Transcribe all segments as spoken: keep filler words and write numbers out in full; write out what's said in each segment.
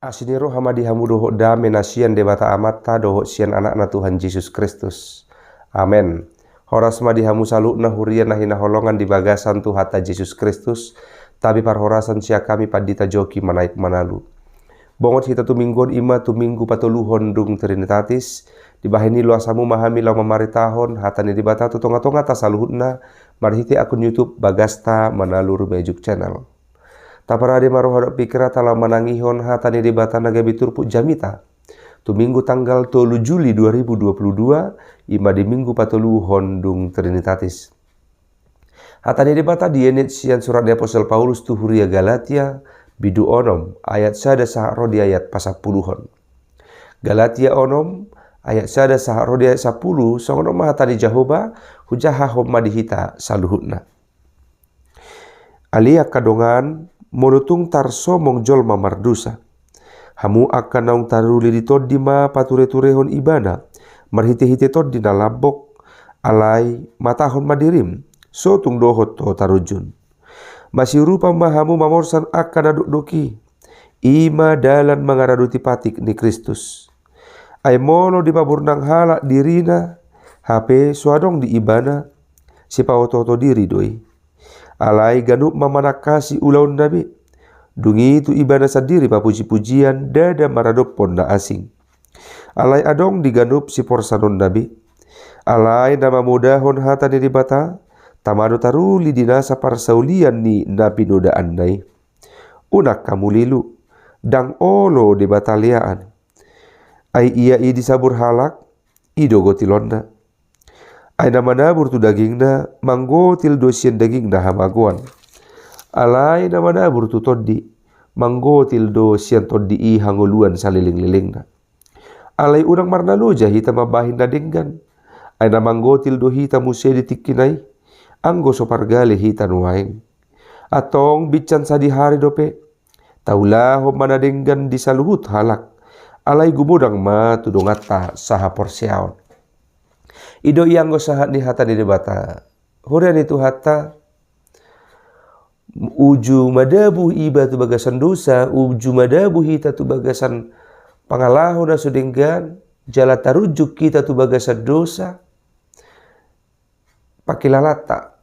Asi ni roha ma di hamu dohot dame na sian Debata Amanta dohot sian Anakna Tuhan Jesus Kristus. Amen. Horas ma di hamu saluhutna huria na hinaholongan di bagasan Tuhanta Jesus Kristus, tabi parhorasan sian hami Pandita Joki Manaek Manalu. Bongot hita tu minggu on, i ma tu minggu patoluhon dung Trinitatis. Dibahen i loas hamu ma hami laho mamaritahon hata ni Debata tu tonga-tonganta saluhutna marhite akun YouTube Bagasta Manalu Rumejuk Channel. Taparade ma roha dohot pingkiranta laho manangihon hata ni Debata na gabe turpuk jamita tu minggu tanggal tolu Juli dua ribu dua puluh dua, i ma di minggu patoluhon dung Trinitatis. Hata ni Debata dienet sian surat ni apostel Paulus tu huria Galatia, bindu onom, ayat sada sahat ro di ayat pasampuluhon. Galatia onom, ayat sada sahat ro di ayat sampulu, songon on ma hata ni Jahowa, hujahahon ma di hita saluhutna. Ale angka dongan, molo tung tarsomong jolma mardosa, hamu angka naung taruli di tondi ma pature-turehon ibana marhite-hite tondi na lambok. Alai matahon ma dirim, so tung dohot ho tarunjun. Masiurupan ma hamu mamorsan angka na dokdok i, i ma dalan mangaradoti patik ni Kristus. Ai molo dipaburnang halak dirina, hape so adong di ibana, sipaoto-oto diri do i. Alai ganup ma manangkasi ulaonna be. Dung i tu ibana sandiri papuji-pujian, ndada maradophon na asing. Alai adong di ganup siporsanonna be. Alai na mamodahon hata ni Debata, tama do taruli di nasa parsaulian ni na pinodaanna i. Unang hamu lilu, ndang olo Debata leaan. Ai ia i disabur halak, i do gotilonna. Ai na manabur tu dagingna, manggotil do sian dagingna hamagoan. Alai na manabur tu tondi, manggotil do sian tondi i hangoluan saleleng-lelengna. Alai unang marnaloja hita mambahen na denggan. Ai na manggotil do hita muse di tingki na i, anggo so pargale hita nuaeng. Antong binsan sadihari dope, taulahon ma na denggan di saluhut halak, alai gumodang ma tu donganta sahaporseaon. I do i anggo sahat ni hata ni Debata. Huria ni Tuhanta, uju madabu iba tu bagasan dosa, uju madabu hita tu bagasan pangalaho na so denggan, jala tarunjuk hita tu bagasan dosa, pangkilalanta,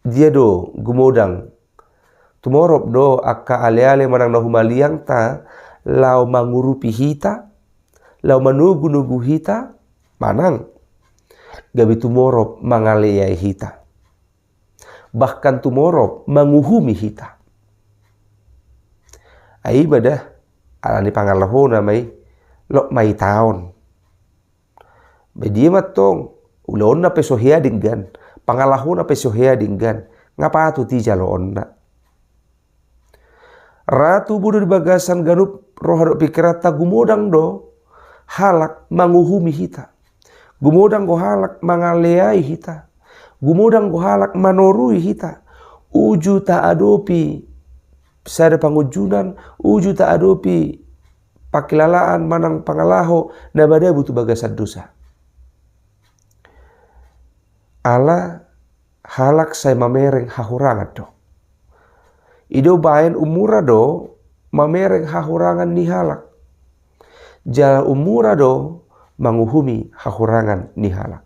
dia do gumodang? Tumorop do angka ale-ale manang na humaliangta laho mangurupi hita, laho manogu-nogu hita, manang gabe tumorop mangaleai hita, bahkan tumorop manguhumi hita. Ai iba da, ala ni pangalahona ma i, lot ma i taon. Be dia ma antong, ulaonna pe so hea denggan, pangalahona pe so hea denggan, nga patut i jaloonna? Ra tubu do di bagasan ganup roha dohot pingkiranta, gumodang do halak manguhumi hita. Gumodang do halak mangaleai hita. Gumodang do halak manorui hita. Uju taadopi sada pangunjunan, uju taadopi pangkilalaan manang pangalaho na madabu tu bagasan dosa. Ala halak sai mamereng hahurangan do. I do baen ummura do mamereng hahurangan ni halak. Jala ummura do manguhumi hahurangan ni halak.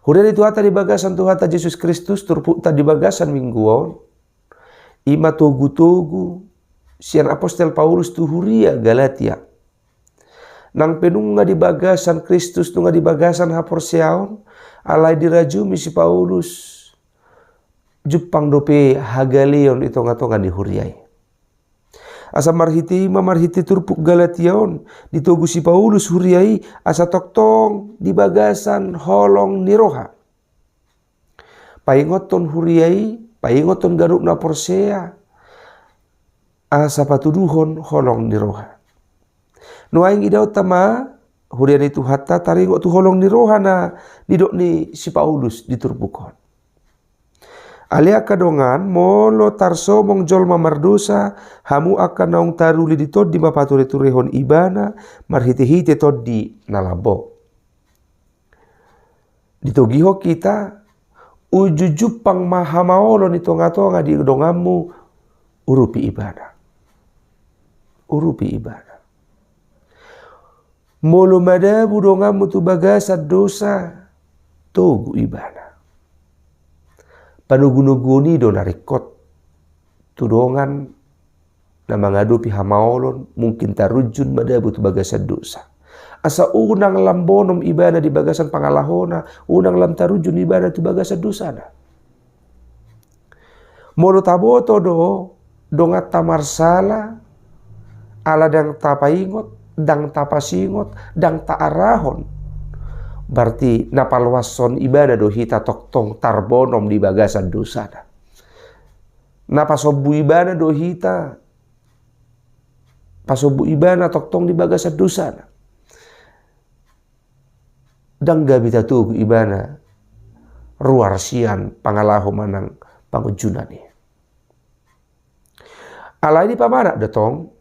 Huria ni Tuhanta di bagasan Tuhanta Jesus Kristus, turpukta di bagasan minggu on, i ma togu-togu sian apostel Paulus tu huria Galatia. Nang pe nunga di bagasan Kristus, nunga di bagasan haporseaon, alai dirajumi si Paulus, jumpang dope hagaleon i tonga-tonga ni huria i. Asa marhite i ma, marhite turpuk Galatia on, ditogu si Paulus huria i asa tongtong di bagasan holong ni roha. Paingothon huria i, paingothon ganup na porsea, asa patuduhon holong ni roha. Nuaeng idaonta ma, huria ni Tuhanta, taringot tu holong ni roha na nidok ni si Paulus di turpuk on. Ale angka dongan, molo tarsomong jolma mardosa, hamu angka naung taruli di tondi ma pature-turehon ibana marhite-hite tondi na lambok. Ditogihon hita, uju jumpang ma hamaolon i tonga-tonga ni donganmu, urupi ibana. urupi ibana. Molo madabu donganmu tu bagasan dosa, togu ibana. Panogunoguon i do na ringkot tu dongan na mangadopi hamaolon, mungkin tarunjun madabu tu bagasan dosa. Asa unang lam bonom ibana di bagasan pangalahona, unang lam tarunjun ibana tu bagasan dosana. Molo taboto do donganta marsala, ala ndang tapaingot, ndang tapasingot, ndang taarahon, berarti na paloashon ibana do hita tongtong tarbonom di bagasan dosana. Na pasombu ibana do hita, pasombu ibana tongtong di bagasan dosana. Ndang gabe tatogu ibana ruar sian pangalaho manang pangunjunan i. Alai dipamanat do tong,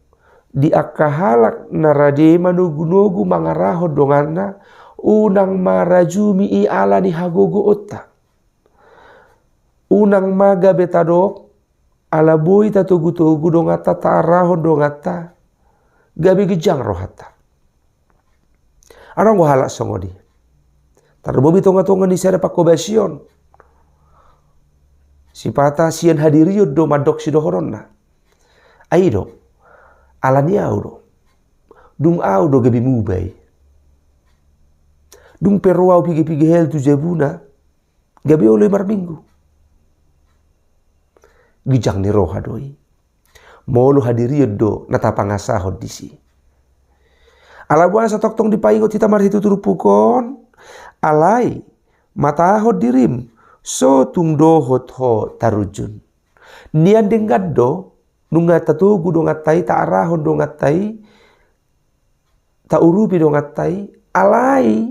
di angka halak na rade manogunogu mangarahon donganna, unang ma rajumi i ala ni hagogoonta. Unang ma gabe tadok, ala boi tatogutogu donganta, taarahon donganta, gabe ginjang rohanta. Adong do halak songon i. Tarlumobi tongatonga ni sada panghobasion. Sipata sian hadirion do mandok sidohononna. Ai do, ala ni au do. Dung au do gabe muba i. Dung pe ro au piga-piga hali tu jabuna, gabe olo i marminggu. Ginjang ni roha do i. Molo hadirion do na tapangasahon disi. Ala boasa tongtong dipaingot hita marhite turpuk on? Alai, matahon dirim, so tung dohot ho tarunjun. Nian denggan do, nunga tatogu donganta i, taarahon donganta i, taurupi donganta i, alai,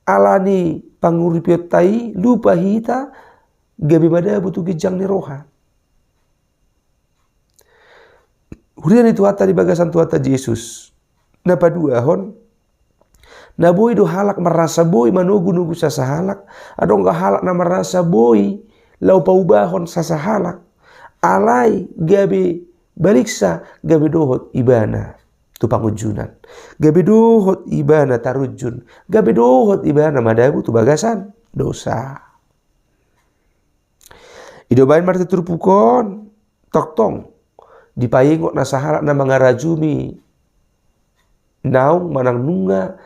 ala ni pangurupionta i, lupa hita, gabe madabu tu ginjang ni roha. Huria ni Tuhanta di bagasan Tuhanta Jesus. Na paduahon, na boi do halak marasa boi manogunogu sasahalak, adong do halak na marasa boi laho paubahon sasahalak, alai gabe baliksa, gabe dohot ibana tu pangunjunan, gabe dohot ibana tarunjun, gabe dohot ibana madabu tu bagasan dosa. I do umbahen marhite turpuk on, tongtong dipaingot na sahalak na mangarajumi naung manang nunga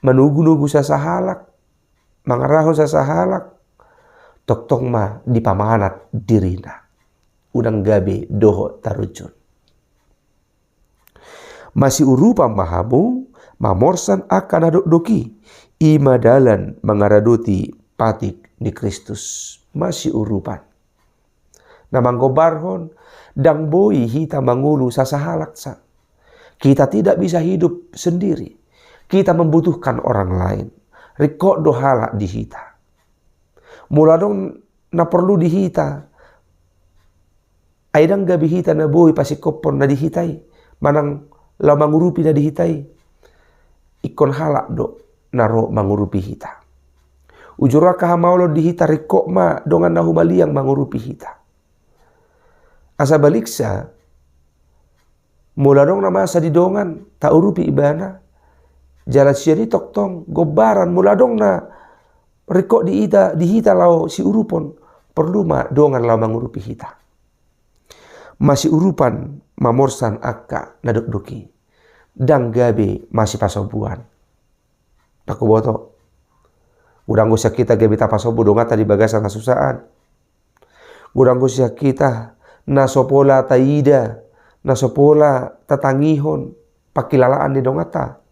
manogunogu sasahalak, mangarahon sasahalak, tongtong ma dipamanat dirina. Unang gabe dohot tarunjun. Masiurupan ma hamu, mamorsan angka na dokdok i, i ma dalan mangaradoti patik ni Kristus. Masiurupan. Na manggombarhon, ndang boi hita mangolu sasahalak sa. Kita tidak bisa hidup sendiri. Kita membutuhkan orang lain. Ringkot do halak di hita. Molo adong na porlu di hita, ai ndang gabe hita na boi pasingkophon na di hita i, manang laho mangurupi na di hita i. Ingkon halak do na ro mangurupi hita. Uju ro angka hamaolon di hita, ringkot ma dongan na humaliang mangurupi hita. Asa baliksa, molo adong na masa di dongan, taurupi ibana. Jala sian i tongtong gombaran, molo adong na ringkot di hita, di hita laho siurupon, porlu ma dongan laho mangurupi hita. Masiurupan, mamorsan angka na dokdok i. Ndang gabe masipasombuan. Ndang huboto. Godang do sian hita gabe tapasombu donganta di bagasan hasusaan. Godang do sian hita na so pola taida, na so pola tatangihon pangkilalaan ni donganta.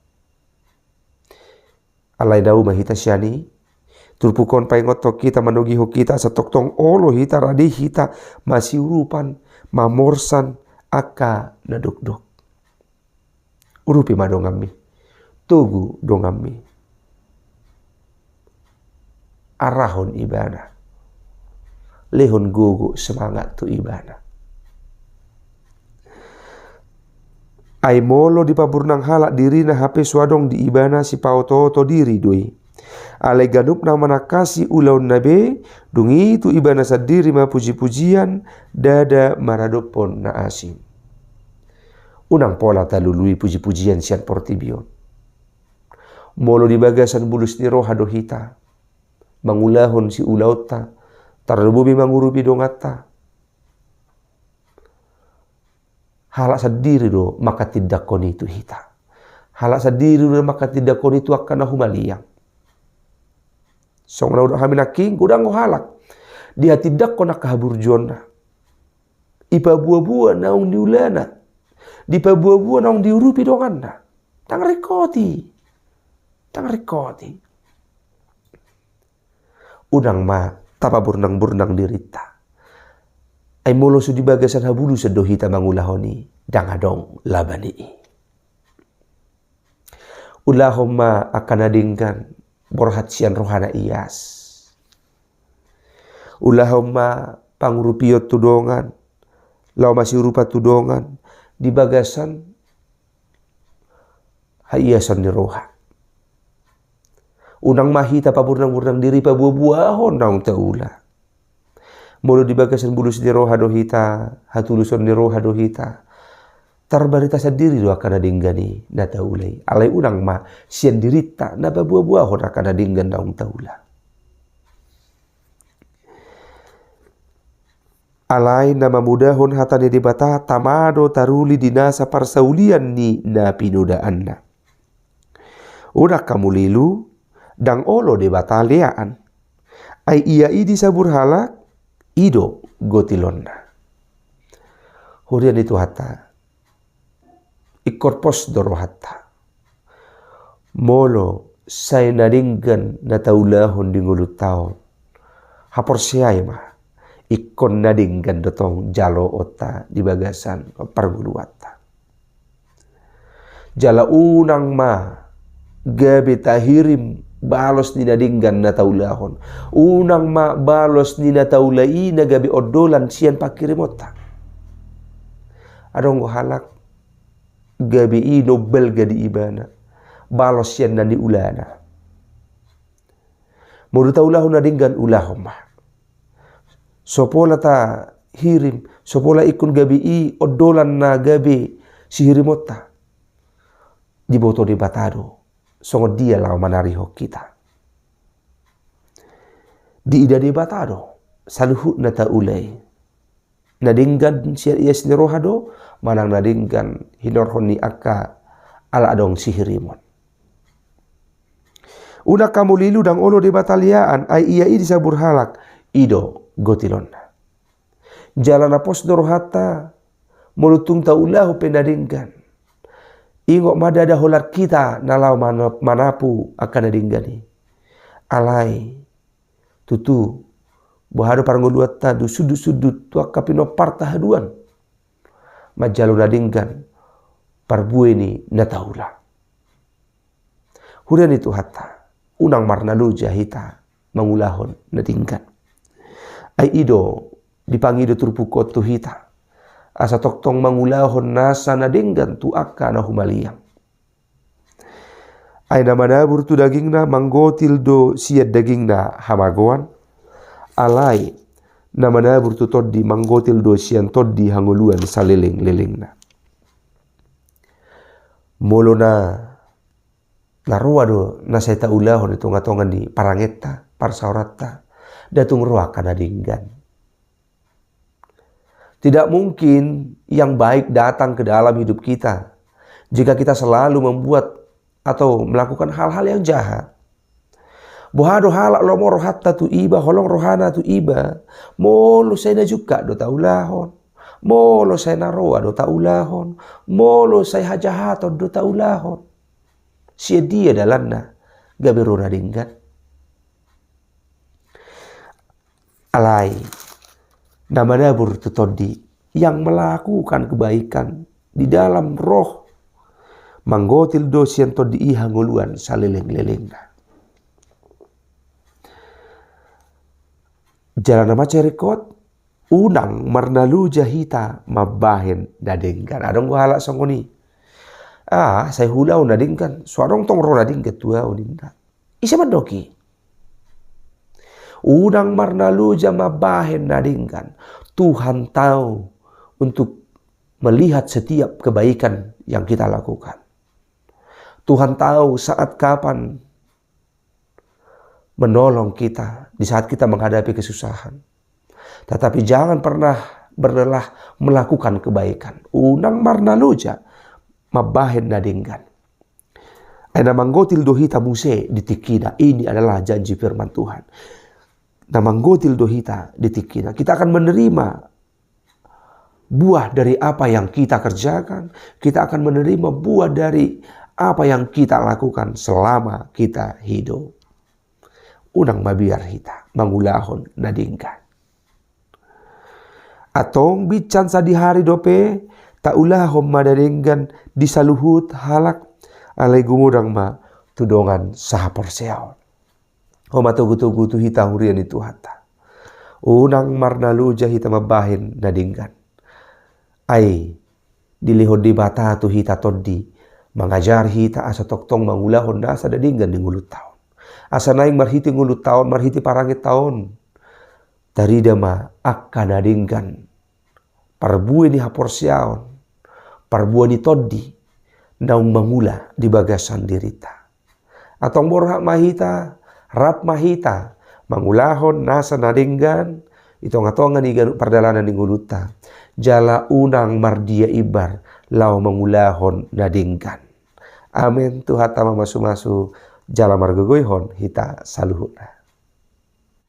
Alai dao ma hita sian i, turpuk on paingothon hita, manogihon hita, asa tongtong olo hita, rade hita masiurupan, mamorsan angka na dokdok. Urupi ma donganmi. Togu donganmi. Arahon ibana. Lehon gogo, semangat tu ibana. Ai molo dipaburnang halak dirina hape so adong di ibana, sipaotooto diri do i. Alai ganup na manangkasi ulaonna be, dung i tu ibana sandiri ma pujipujian, ndada maradophon na asing. Unang pola talului puji-pujian sian portibi on. Molo di bagasan bulus ni roha do hita mangulahon siulaonta, tarlumobi mangurupi donganta, halak sandiri do manghatindanghon i tu hita. Halak sandiri do manghatindanghon i tu angka na humaliang. Songon na hudok hami nangkin, godang do halak dihatindanghon angka haburjuonna, dipaboa-boa naung niulana, dipaboa-boa naung diurupi donganna. Ndang ringkot i. Ndang ringkot i. Unang ma tapaburnang-burnang dirinta. Ai molo so di bagasan habulusan do hita mangulahon i, ndang adong laba ni i. Ulahon ma angka na denggan borhat sian roha na ias. Ulahon ma pangurupion tu dongan, laho masiurupan tu dongan di bagasan haiason ni roha. Unang ma hita paburnang-burnang diri paboa-boahon naung taula. Molo di bagasan bulus ni roha do hita, hatuluson ni roha do hita, tarbarita sandiri do angka na denggan i na taula i. Alai unang ma sian dirinta na paboa-boahon angka na denggan naung taula. Alai na mamodahon hata ni Debata tama do taruli di nasa parsaulian ni na pinodaanna. Unang hamu lilu, ndang olo Debata leaan. Ai ia i disabur halak, i do gotilonna. Huria ni Tuhanta, ingkon pos do rohanta. Molo sai na denggan na taulahon di ngolunta on, haporseai ma, ingkon na denggan do tong jaloonta di bagasan parngoluanta. Jala unang ma gabe tahirim balos ni na denggan na taulahon. Unang ma balos ni na taula i na gabe ondolan sian panghirimonta. Adong do halak gabe i na umbalga di ibana balos sian na niulana. Molo taulahon na denggan, ulahon ma. So pola tahirim, so pola ingkon gabe i ondolan na gabe sihirimonta, diboto Debata do songon dia laho manarihon hita. Diida Debata do saluhut na taula i. Na denggan sian ias ni roha do, manang na denggan hinorhon ni angka ala adong sihirimon. Unang hamu lilu, ndang olo Debata leaan, ai ia i disabur halak, i do gotilonna. Jala na pos do rohanta, molo tung taulahon pe na denggan. Ingot ma ndada holan hita na laho mana-, manapu angka na denggan i. Alai tutu, boha do parngoluanta do sundut-sundut tu angka pinomparta haduan manjalo na denggan parbue ni na taula. Huria ni Tuhanta, unang marnaloja hita mangulahon na denggan. Ai i do dipangido turpuk on tu hita, asa tongtong mangulahon nasa na denggan tu angka na humaliang. Ai na manabur tu dagingna manggotil do sian dagingna hamagoan, alai na manabur tu tondi manggotil do sian tondi hangoluan saleleng-lelengna. Molo na, na roa do na sai taulahon di tonga-tonga ni parangenta, parsaoranta, nda tung ro angka na denggan. Tidak mungkin yang baik datang ke dalam hidup kita jika kita selalu membuat atau melakukan hal-hal yang jahat. Boha do halak lomo rohanta tu iba, holong rohana tu iba, molo sai na jungkat do taulahon, molo sai na roa do taulahon, molo sai hajahaton do taulahon. Sian dia dalanna gabe ro na denggan? Alai na manabur tu tondi, yang melakukan kebaikan di dalam roh, manggotil do sian tondi i hangoluan saleleng-lelengna. Jala na mansai ringkot, unang marnaloja hita mambahen na denggan. Adong do halak songon i. Ah, sai huulahon na denggan, so adong tong ro na denggan tu ahu, ninna. Ise mandok i? Unang marnaloja mambahen na denggan. Tuhan tahu untuk melihat setiap kebaikan yang kita lakukan. Tuhan tahu saat kapan menolong kita di saat kita menghadapi kesusahan. Tetapi jangan pernah berlelah melakukan kebaikan. Unang marnaloja mambahen na denggan. Ai na manggotil do hita muse di tingkina. Ini adalah janji firman Tuhan. Na manggotil do hita di tingkina. Kita akan menerima buah dari apa yang kita kerjakan, kita akan menerima buah dari apa yang kita lakukan selama kita hidup. Unang mabiar hita mangulahon na denggan. Antong binsan sadihari dope taulahon ma na denggan di saluhut halak, alai gumodang ma tu dongan sahaporseaon. Ho ma togu-togu tu hita huria ni Tuhanta. Unang marnaloja hita mambahen na denggan. Ai dilehon Debata tu hita tondi, mangajar hita asa tongtong mangulahon nasa na denggan di ngolunta on. Asa naeng marhite ngolunta on, marhite parangenta on, tarida ma angka na denggan, parbue ni haporseaon, parbue ni tondi naung mangula di bagasan dirinta. Antong borhat ma hita, rap ma hita mangulahon nasa na denggan di tonga-tonga ni ganup pardalanan ni ngolunta. Jala unang mardia imbar laho mangulahon na denggan. Amen. Tuhanta ma mamasu-masu jala margogoihon hita saluhutna.